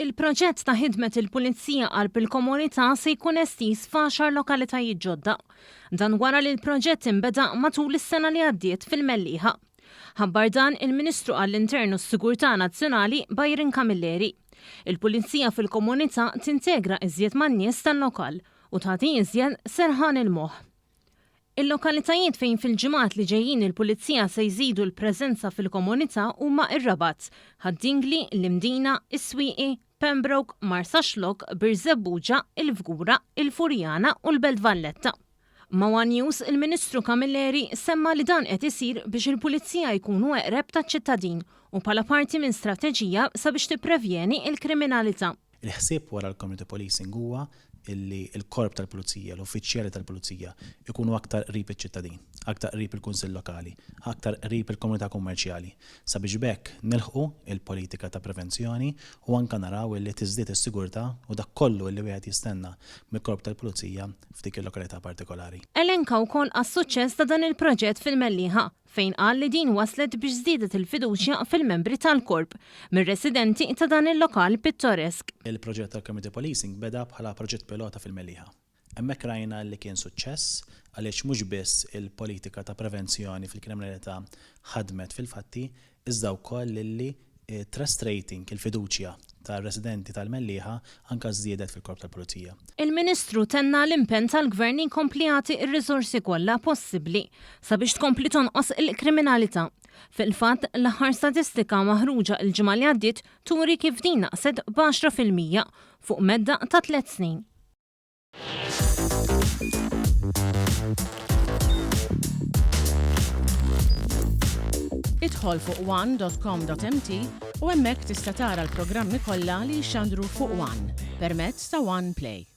Il-proġett ta' ħidmet il-Pulizija qalb il-komunità se jkun estiż f'għaxar lokalitajiet ġodda. Dan wara li l-proġett inbeda matul is-sena li għaddiet fil-Mellieħa. Ħabbar dan il-Ministru għall-Intern u s-Sigurtà Nazzjonali Byron Camilleri. Il-Pulizija fil-komunità tintegra iżjed man-nies tal-lokal u tagħti iżjed serħan il-moħħ. Il-lokalitajiet fejn fil-ġimgħat li ġejjin il-Pulizija se jżidu l-preżenza fil-komunità huma r-Rabat, Ħad-Dingli, l-Imdina, is-Swieqi, Pembroke, Marsaxlokk, Birżebbuġa, il-Fgura, il-Furjana u l-Belt Valletta. Ma' one News, il-Ministru Camilleri semma li dan qed isir biex il-Pulizija jkunu eqreb taċ-ċittadin u bħala parti minn strateġija sabiex tipprevjeni l-kriminalità. Il-ħsieb wara l-community policing huwa illi l-korp tal-pulizija, l-uffiċjali tal-pulizija, ikunu aktar qrib iċ-ċittadin, aktar qrib il-kunsill lokali, aktar qrib il-komunità kummerċjali, sabiex b'hekk nilħqu l-politika ta' prevenzjoni u anke naraw illi tiżdied is-sigurtà u dak kollu illi wieħed jistenna mill-korp tal-pulizija f'dik il-lokalità partikolari. Elenka wkoll għas-suċċess ta' dan il-proġett fil-Mellieħa, fejn qal li din wasslet biex żdiedet il-fiduċja fil-membri tal-Korp mir-residenti ta' dan il-lokal pittoresk. Il-proġett tal-Community Policing beda bħala proġett pilota fil-Mellieħa. Hemmhekk rajna li kien suċċess għaliex mhux biss il-politika ta' prevenzjoni fil-kriminalità ħadmet fil-fatti iżda wkoll illi t-trust rating, il-fiduċja tar-residenti tal-Mellieħa anke żdiedet fil-Korp tal-Pulizija. Il-Ministru tenna l-impenn tal-Gvern li jkompli jagħti r-riżorsi kollha possibbli sabiex tkompli tonqos il-kriminalità. Fil-fatt, l-aħħar statistika maħruġa l-ġimgħa li għaddiet turi kif din naqset b'10% fuq medda ta' tlett snin. Idħol fuq one.com.mt u hemmhekk tista' tara l-programmi kollha li jixxandru fuq One permezz ta' One Play.